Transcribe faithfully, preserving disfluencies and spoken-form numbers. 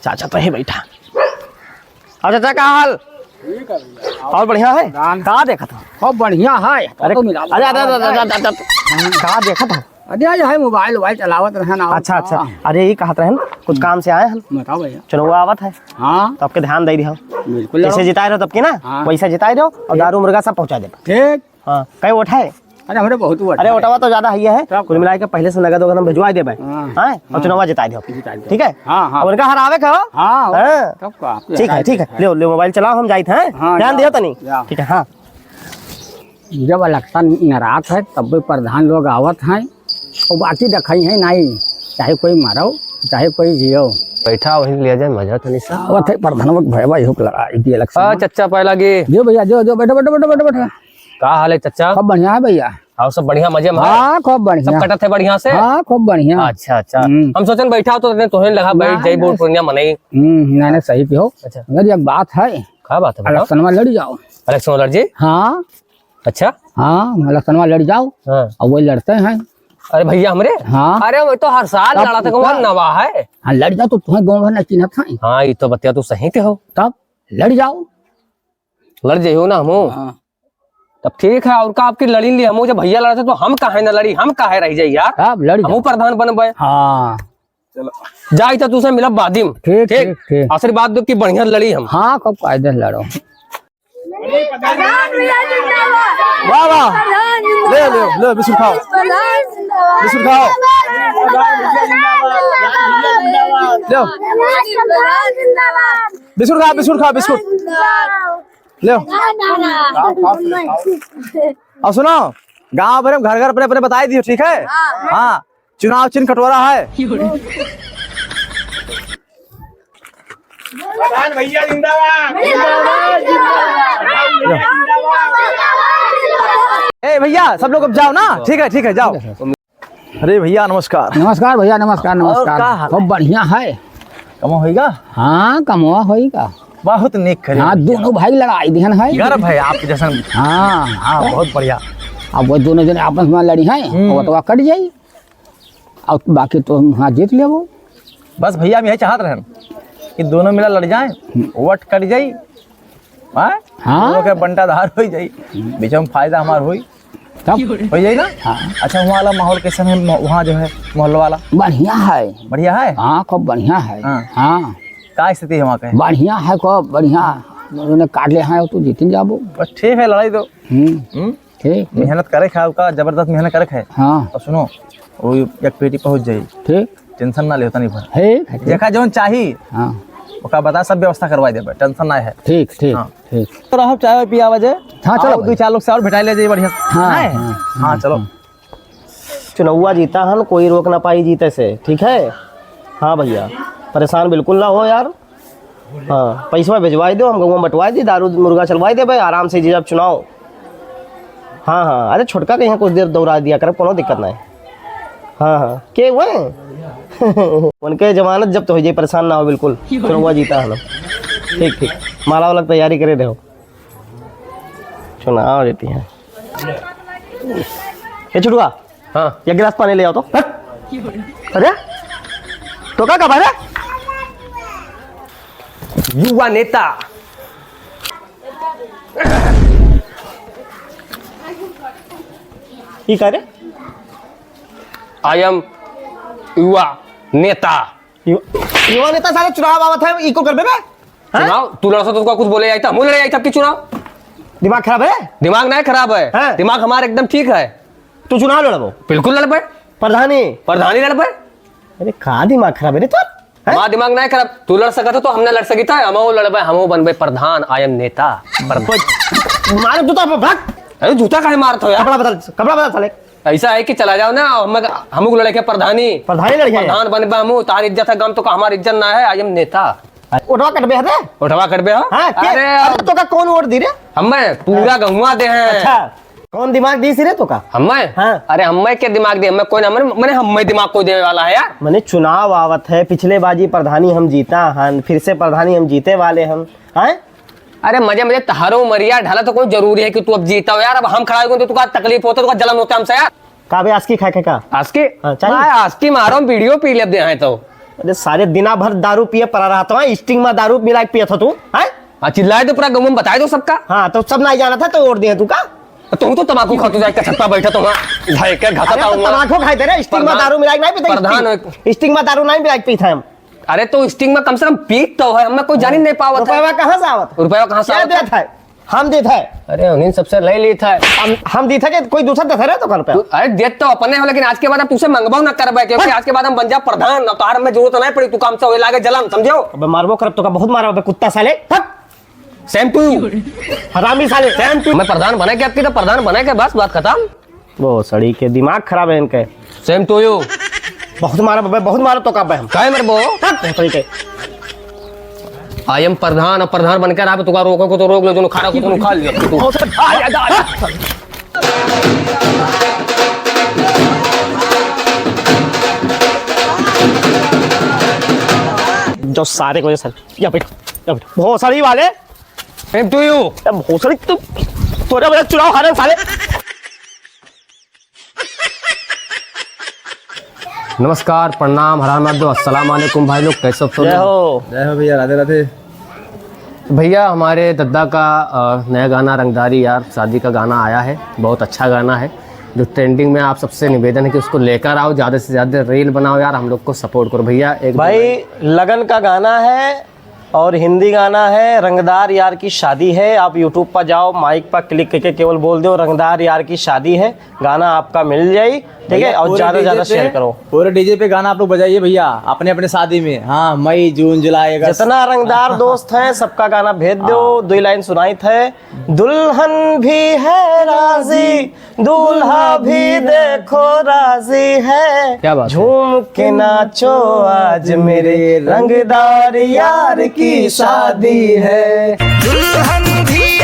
चाचा तो ही बैठा। और चाचा, का हाल? ठीक है भैया। और बढ़िया है? प्रधान। का देखत हो? खूब बढ़िया है। अरे, तो मिला अरे, अरे, अरे, अरे, अरे, अरे, अरे, का देखत हो? अरे, ये है मोबाइल वोबाइल चलावत रहन और अच्छा, अच्छा। का। अरे, ये कहत रहन, कुछ काम से आए हैं। बताओ भैया। चुनाव आवत है। हाँ। तो आपके ध्यान दे रही हो। बिल्कुल जैसे लड़ो। जिताए रहो तब की ना, हाँ। वैसे जिताए रहो और ठीक। दारू मुर्गा सब पहुँचा देबा। ठीक। हाँ, कई वोट है? अरे, हमरे बहुत वोट अरे, है। वोटवा तो ज्यादा है, है। तब कुल का? मिला के पहले से नगद वगैरह हम भिजवा देबे। हाँ। हैं? और हाँ। चुनाव जिताए दो। जिताए दो। ठीक है? हाँ, हाँ। अब उनका हरावे का हो? हाँ, हो। हाँ। तब का? ठीक है, ठीक है। ले, ले, मोबाइल चलाओ, हम जाइत हैं। हाँ, ध्यान जाओ, दियो तनी। जाओ। ठीक है, हाँ। जब इलेक्शन नरात है, तब भी प्रधान लोग आवत हैं, वो बाकी देखाई है नहीं, चाहे कोई मरो, चाहे कोई जियो। बैठा वहीं लिया जाए मजा तनी सा। आवत है प्रधान लोग, भैया भाई हुक लड़ा, इनकी इलेक्शन हाँ, में। चच्चा पाए लागे। जो भैया, जो, जो, बैठो, बैठो, बैठो, बैठो, बैठो। का हाल है चच्चा? खूब बढ़िया है भैया। और सब बढ़िया मजे में है? हाँ, खूब बढ़िया। सब कटत है बढ़िया से? हाँ, खूब बढ़िया। अच्छा, अच्छा। हम्म। हम सोचन बैठा हो तो तोहे लगा बैठ ना, जाई ना। बहुत पुरनिया मनई। हम्म, ना, ना, सही पे हो। अच्छा। मगर एक बात है। का बात है बताओ? इलेक्शन में लड़ जाओ। इलेक्शन में लड़ जाई? हाँ। अच्छा। हाँ, इलेक्शन में लड़ जाओ। हाँ। और वही लड़ते हैं। अरे भैया हमरे? हाँ। अरे वो तो हर साल अब लड़ा था, कौन नवा है? हाँ, लड़ जाओ तो तुम्हें गाँव भर न चिन्हत है। हाँ, ये तो बतिया तू सही के हो। तब लड़ जाओ। लड़ जाइयो ना हमू। हाँ। तब ठीक है, और का आपकी लड़ी ली हमू, जब भैया लड़ते तो हम काहे ना लड़ी, हम काहे रह जाई यार? अब लड़ हमू जाओ। प्रधान बनबे। हाँ। चलो। जाई तो तुसे मिलब बादिम। ठीक, ठीक? ठीक, ठीक। आशीर्वाद दो कि बढ़िया लड़ी हम। हाँ, खूब कायदे से लड़ो। वाह, वाह। ले, ले, ले, बिस्कुट खाओ। बिस्कुट खाओ। ले। बिस्कुट खा, बिस्कुट खा, बिस्कुट। ले। और सुनो, गाँव भर में घर घर अपने अपने बताई दियो, ठीक है? हाँ। हाँ, चुनाव चिन्ह कटोरा है। प्रधान भैया जिंदाबाद। ए भैया, सब लोग अब जाओ ना, ठीक है, ठीक है, जाओ। अरे भैया, नमस्कार। नमस्कार भैया, नमस्कार, और नमस्कार। का हाल खूब है? बढ़िया है। कमवा होइगा? हाँ, कमवा होइगा। बहुत नीक करे हाँ, भैया। दोनों भाई लड़ाई दिहन है। गर्व है आप जैसन। हाँ। हाँ, बहुत बढ़िया। अब वो दोनों जने आपस में लड़ी हैं, हम्म। वोटवा कट जाई। और बाकी तो हम हाँ जीत लेबो। बस भैया, हम यही चाहत रहन कि दोनों मिला लड़ जाए, हम्म। वोट कट जाई, हाँ? हाँ। दोनों के बंटाधार हो जाई, बीच में फायदा हमार होई। तब? हो जाई ना? हाँ। अच्छा, वहाँ वाला माहौल कैसन है? मो-, वहाँ जो है मोहल्ला वाला? बढ़िया है। बढ़िया है? हाँ, खूब बढ़िया है। हाँ। हाँ। का स्थिति है वहाँ के? बढ़िया है, खूब बढ़िया। उन्होंने काट ले, हाँ, तो जीतिन जाबो। बस ठीक है, लड़ाई दो। हम्म। हम्म? ठीक। मेहनत करे खाए का, जबरदस्त मेहनत करे खाए। हाँ। और सुनो, वो एक पेटी पहुँच जाई। ठीक। टेंशन ना ले, तनी भर। ठीक है, ठीक। देखा जौन चाही, हाँ। ओका बता, सब व्यवस्था करवा देबे, टेंशन ना है। ठीक, ठीक, हाँ। ठीक। तो रहो, चाय पिया बजे। हाँ, चलो आओ, भाई। दो चार लोग से और भेटाई ले जाइए, बढ़िया। हाँ, है? हाँ, हाँ, हाँ, चलो। हाँ। चुनौवा जीता हन, कोई रोक ना पाई जीते से, ठीक है? हाँ भैया, परेशान बिल्कुल ना हो यार। हाँ, पैसवा भेजवाई दो, हम गउवा बंटवाई दी, दारू मुर्गा चलवाई देबे, आराम से जीतब चुनाव। हाँ, हाँ, अरे छोटका के यहाँ कुछ देर दौड़ा दिया करब, कोनो दिक्कत ना है। हाँ, हाँ, के हुए? उनके जमानत जब्त हो जाए, परेशान ना हो बिल्कुल, चुनौवा जीता है ना। ठीक, ठीक, माला वाला की तैयारी करे रहो, चुनाव रहती है। ए छुटुआ, हाँ। एक गिलास पानी ले आओ तो। हट। अरे, तो का कहा रे? युवा नेता। ई का रे? I am युवा नेता। यु-, युवा नेता सारे चुनाव आवत है, ई को करबे बे? हैं? चुनाव? तू लड़ सकत, तोका कुछ बोले आई था, हमहू लड़े आई था कि चुनाव? दिमाग खराब है? दिमाग नहीं खराब है, हैं? दिमाग हमारा एकदम ठीक है। तू चुनाव लड़बो? बिल्कुल लड़बे। प्रधानी? प्रधानी लड़बे। अरे, का दिमाग खराब है रे तोर? हैं? हमारा दिमाग नहीं खराब, तू लड़ सकत हो तो हम ना लड़ सकी था, हमहू लड़बे, हमहू बनबे प्रधान, I am नेता। मार जूता पे भाग। अरे, जूता काहे मारत हो यार? कपड़ा बदल, कपड़ा बदल साले। ऐसा है कि चला जाओ ना, हम, हमहू लड़े के प्रधानी। प्रधानी लड़े के? प्रधान बनबे हमहू, तार इज्जत है गम तो का, हमार इज्जत ना है, I am नेता। ओठवा कटबे है रे? ओठवा कटबे हो? हाँ, के? अरे, अरे, तोका कौन वोट दी रे? हमें पूरा हाँ। गहुआ दे हैं। अच्छा, कौन दिमाग दी सी रे तोका? हमें? हाँ। अरे, हमें के दिमाग दे? हमें कोई ना, मने, मने हमें दिमाग कोई देवे वाला है यार? मने चुनाव आवत है, पिछले बाजी प्रधानी हम जीता हन, फिर से प्रधानी हम जीते वाले हम, हैं? अरे, मजे मजे तहारो मरिया ढाला तो कोई जरूरी है कि तू अब जीता हो यार? अब हम खड़ा हो गए तो तुका तकलीफ होता, तुका जलन होता हमसे यार। का बे, आस्की खाए के का? आस्की? हाँ, चाहिए। मैं आस्की मारो, हम बीड़ियो पी लेते हैं तो। अरे सारे दिना भर दारू पिए पड़ा रहत हो, Sting मा दारू मिला के पियत हो तू, हैं? हाँ, चिल्लाए दो, पूरा गाँव मा बताए दो सबका। हाँ, तो सब नाहीं जानत है तो ओढ़ दिए तू का? तो तू तो तमाकू खात हो, जाए कछत्ता बैठा तो वहाँ धइ के घसत अरे तो आऊंगा। तमाकू खाए दे रे, Sting मा प्रधान, दारू मिला के नाहीं पीते, प्रधान Sting। Sting मा दारू नाहीं मिला के पीते हम। अरे तो Sting मा कम से कम पीत तो है, हमें कोई जानी नहीं पावत है। रुपया कहाँ से आवत है? रुपया कहाँ से आवत है? देत है? हम देत है। अरे उन्हीं सबसे ले लीत है। हम, हम देत है कि कोई दूसरा देत है रे तो घर पे? तू, अरे देत तो अपने हो, लेकिन आज के बाद हम तुझसे मंगवाओ ना करबे, क्योंकि हट। आज के बाद हम बन जा प्रधान, अब तार में जरूरत नहीं पड़ी, तू काम से होए लागे जलन, समझो? अबे मारबो करब तो का, बहुत मारब अबे कुत्ता साले। हट। Same to you। हरामी साले। Same to। मैं प्रधान बने के आपकी तो प्रधान बने के, बस बात खत्म। वो सड़ी के दिमाग खराब है इनके। Same to you। बहुत मारब अबे, बहुत मारब तो का अबे हम। काहे मरबो? हट, बहुत सड़ी के। I am प्रधान, अब प्रधान बनके रहा, तुका रोको को तो रोक लो, जो खड़ा को तो खा लियो। तू। आ जा, आ जा, आ जा। जो सारे को ये सर, या बैठ, या बैठ। भोसड़ी वाले। Same to you। ए, भोसड़ी तू, तोरे वाले चुनाव हारे साले। नमस्कार, प्रणाम, हर हर महादेव, अस्सलाम वालेकुम भाई लोग, कैसे हो सब जय लोग? हो। जय हो भैया, राधे राधे। भैया, हमारे दद्दा का, अ, नया गाना रंगदारी यार शादी का गाना आया है, बहुत अच्छा गाना है, जो trending में। आप सबसे निवेदन है कि उसको लेकर आओ, ज़्यादा से ज़्यादा reel बनाओ यार, हम लोग को support करो भैया। एक भाई, लगन का गाना है, और हिंदी गाना है, रंगदार यार की शादी है। आप YouTube पर जाओ, mic पर click करके केवल बोल दो, "रंगदार यार की शादी है", गाना आपका मिल जाई, ठीक है? भैया, और पूरे ज्यादा से DJ ज्यादा पे, share करो। पूरे DJ पे गाना आप लोग बजाइए भैया, अपने अपने शादी में। हाँ, मई, जून, जुलाई, अगस्त। जितना रंगदार दोस्त हैं, सबका गाना भेज दो, हाँ। दो लाइन सुनाई थे। दुल्हन भी है राजी, दूल्हा भी देखो राजी है। क्या बात है? झूम के नाचो, आज मेरे रंगदार यार की शादी है। दुल्हन भी